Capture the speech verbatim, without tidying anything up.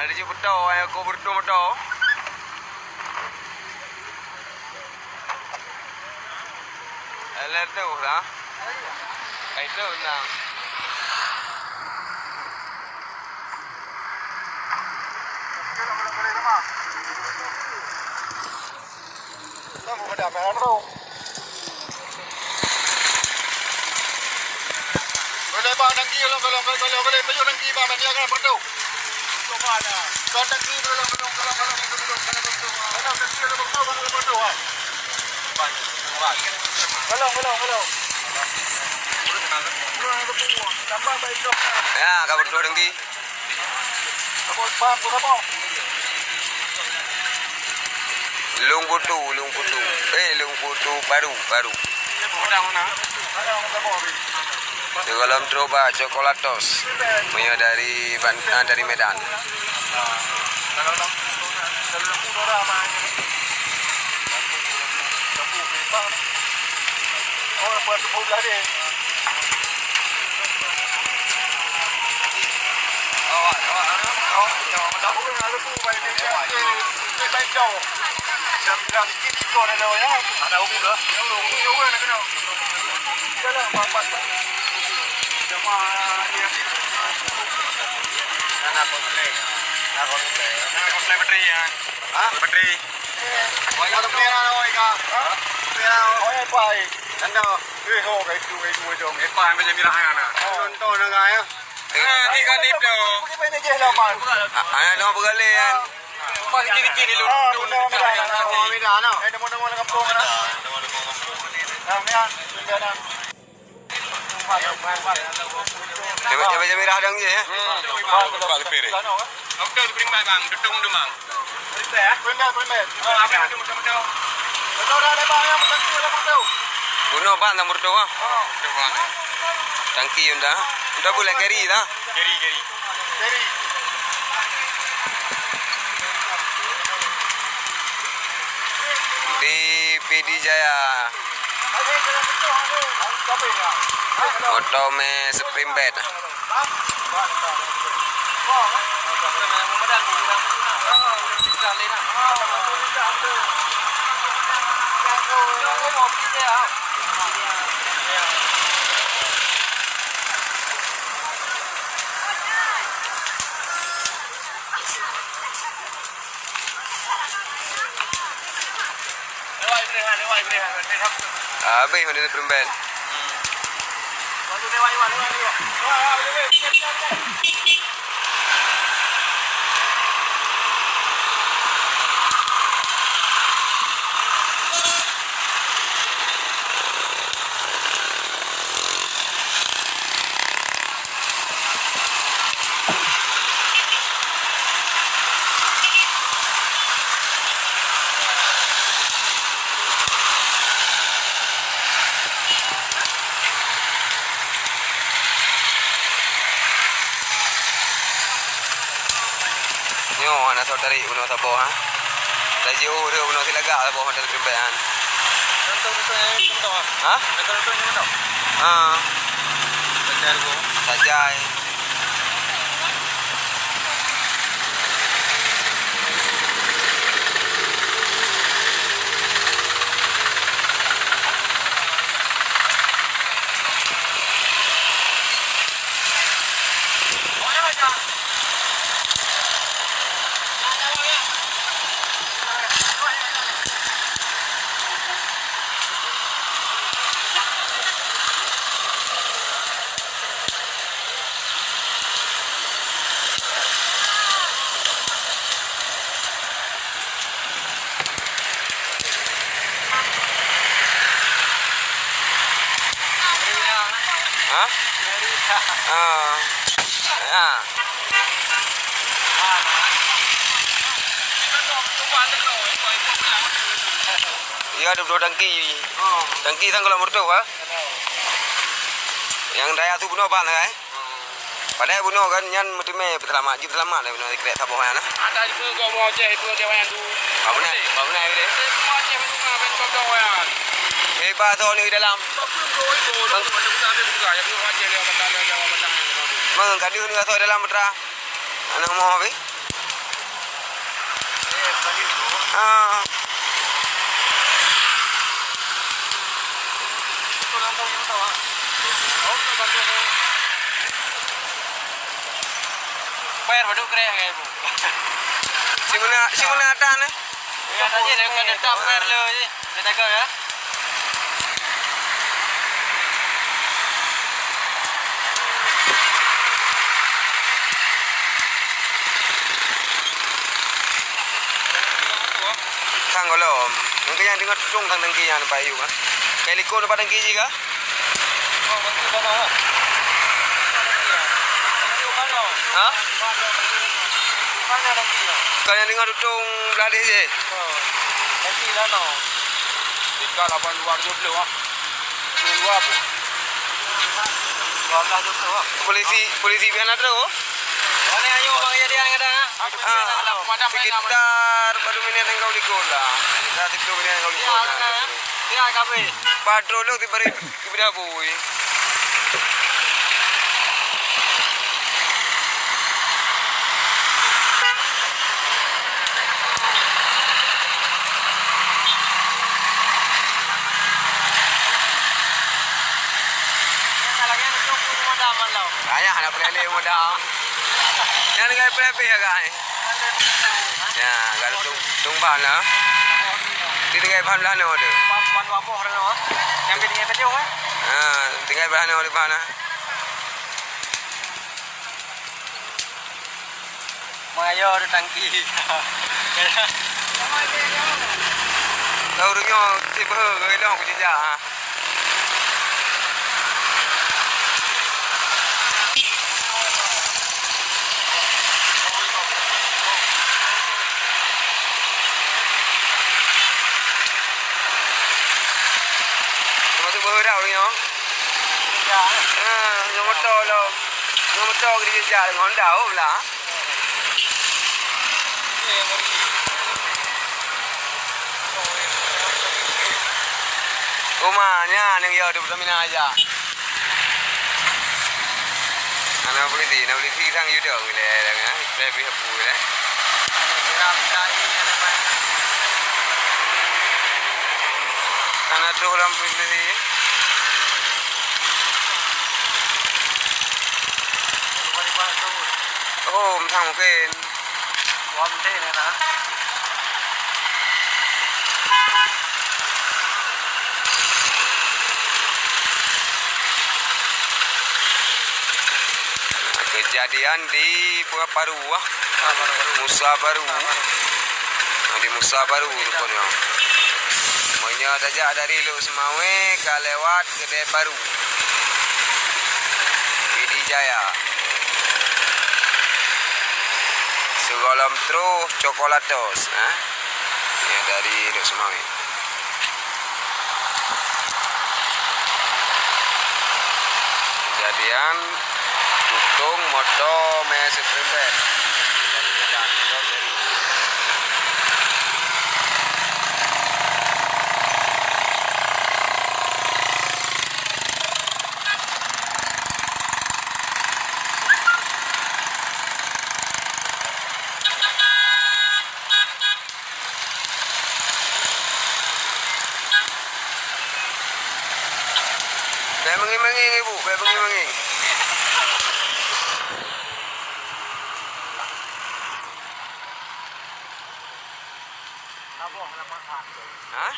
Ada je beutôi, ayah aku beutôi-beutôi. Alah tu lah. Itu nah. Boleh bang, dangki, kalau, kalau, kalau, kalau, kalau, payung dangki, bang, bang, dia kan perlu. Bang, dangki, kalau, kalau, kalau, kalau, kalau, kalau, kalau, kalau, dangki, kalau, kalau, kalau, kalau, kalau, kalau. Kalau, kalau, kalau. Tambah baik, dok. Ya, ka beutôi dangki. Lôn Putu, Lôn Putu. Eh, Lôn Putu baru, baru. Sigohlom trôk bak Cokolatos. Meunyoe dari Ban-, ah, dari Medan. Ha? Bateri. Wah, itu merah, oh, Ika. Ha? Merah, oh. Oh, eh, Pak, eh. Tanda. Eh, oh, kayu, kayu, kayu, jom. Eh, Pak, yang macam merah, ya, nak? Oh. Contoh, nak, ya. Eh, ni kan itu. Pergi main aja lah, Man. Ah, ah, nak bergalih, kan? Pas kiri-kiri lu. Ah, benda merah, nah. Oh, merah, nah. Eh, nemu-nemu dalam kampung, nah. Nah, ni, ah, benda, nah. Cabai, cabai, cabai merah dong je, ya? Hmm. Pak Supir, eh. Okey, bring back, bang. Tutung tu, bang. Bring back, eh? Bring back, bring back. Oh, apa yang tu, betul-betul? Betul dah, dah, bang, yang betul-betul, betul. Bunoe ban lam meurutoh, ah. Oh. Tangki Honda. Honda boleh carry dah. Carry, carry. Carry. Di Pidie Jaya. Moto mé Supreme Bad. Habéh Honda Supreme Bad. Nyoe hana soe tarék bunoe saboh, ha. Tajiôh rhot bunoe silagak saboh mantong teurimbai, ha. Contoh-contoh nyang contoh, ha? Ha? Contoh-contoh nyang contoh. Ha. Sajai, Bu. Sajai. Ha? Ha. Ya. Ya, dua puluh tangki. Tangki sang kalau meurutoh, ha? Nyang daya su bunoe ban, hai? Padahai bunoe kan nyan meuteumé peuseulamat, jeuet peuseulamat lé bunoe sikrek saboh nyan, nah. Ada di bunoe kok mau cek, itu dia yang tu. Apa benar? Apa benar, Ibu? Mau cek, itu mah, ben kau tahu, ya. Eh, bah, tu ni dalam. Bang. Bang, kan dia ni asal dalam putra. Anak mau apa? Ah. Bayar baduk kereh, kan, Bu? Sibeuna, sibeuna atan, eh? Ya, tadi ada, ada tak bayar lo je. Kita jaga, ya. Sang gohlom. Mungkin nyang teungoh tutong sang tangki nyan, Pak Ayub, ah. Kai likot pat tangki jih kah? Ha? Ka nyang teungoh tutong blah deh jih. Tiga lapan dua tujuh puluh, ah. Dua pun. Polisi, polisi pian na troh. Mana ayo bang jadi kadang, ah? Ah, sekitar baru minit enggau likot lah. Sekitar tiga puluh minit enggau likot lah. Ya, kabeh. Patrol lo di bari. Keubiet bui. Ayah nak peureulèe modal. Nyan tinggai peureulèe agak ni. Ya, kalau tung, tung ban lah. Di tinggai ban belah nyoe tu. Ban, ban dua boh dah, ah. Yang tinggai tadi, eh? Ha, tinggai belah nyoe di ban lah. Mayo ada tangki. Tahu ureueng nyoe tiba ke long kejejak, ha. Masuk beuh dah ureueng nyoe. Ha, nyoe moto lom. Nyoe moto geujak ngon Honda, oh, lah. Uma nyan nyang yo di Pertamina aja. Ana polisi, ana polisi sang yudong le, le, le, le, le, le. Ana troh lam polisi. Oh, meuthang mungken. Kejadian di Pekanbaru, ah. Musa Baru. Di Musa Baru rupanya. Meunyoe tajak dari Lhokseumawe ka lewat Keudè Baru, Pidie Jaya. Sigohlom troh Coklatos, eh? Ya, dari Lhokseumawe. Kejadian tutong moto mè seuteureumbet. Bèk meungieng-meungieng, Ibu, bèk meungieng-meungieng. Hah?